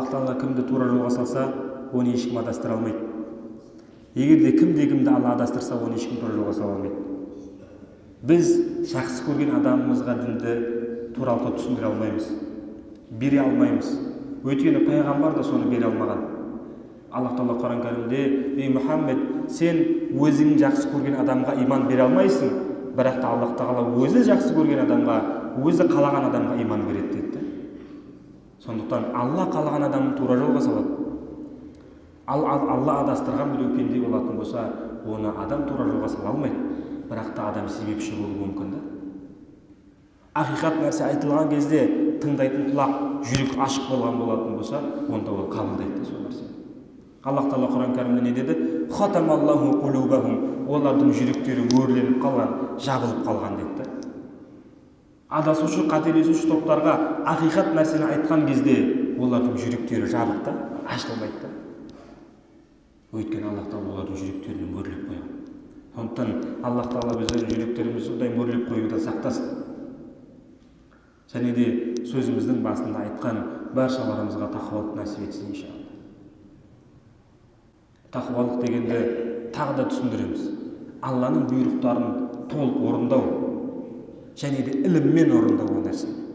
Аллах тағала кімді тура жолға салса, оны ешкім адастыра алмайды. Егер де кімде кімді Алла адастырса, оны ешкім тура жолға сала алмайды. Біз жақсы көрген адамымызға дінді туралықта түсіндіре алмаймыз, бере алмаймыз. Өйткені пайғамбар да соны бере алмаған. Аллах тағала Құран кәрімде: «Ей, Мұхаммед, сен өзің жақсы көрген адамға иман бере алмайсың, бірақ та Аллах тағала өзі жақсы көрген адамға, өзі қалаған адамға иман береді», – деді. Сондықтан Алла қалаған адамды тура жолға салады. Ал Алла адастырған біреу пенде болатын болса, оны адам тура жолға сала алмайды. Бірақ та адам себепші болуы мүмкін да. Ақиқат нәрсе айтылған кезде тыңдайтын құлақ, жүрек ашық болған болатын болса, онда ол қабылдайды да сол нәрсені. Аллах тағала Құран кәрімде не деді? «Хатамаллаху қулубахум», олардың жүректері мөрленіп қалған, жабылып қалған деді да. Адасушы, қателесуші топтарға ақиқат нәрсені айтқан кезде олардың жүректері жабық та, ашылмайды да. Өйткені Аллах тағала олардың жүректеріне мөрлеп қойған. Сондықтан Аллах тағала біздердің жүректерімізді сондай мөрлеп қоюдан сақтасын. Және де сөзіміздің басында айтқан баршаларымызға тақуалық нәсіп етсін, иншалла. Тақуалық дегенді тағы да түсіндіреміз: Алланың бұйрықтарын толық орындау және де іліммен орындау ол нәрсені.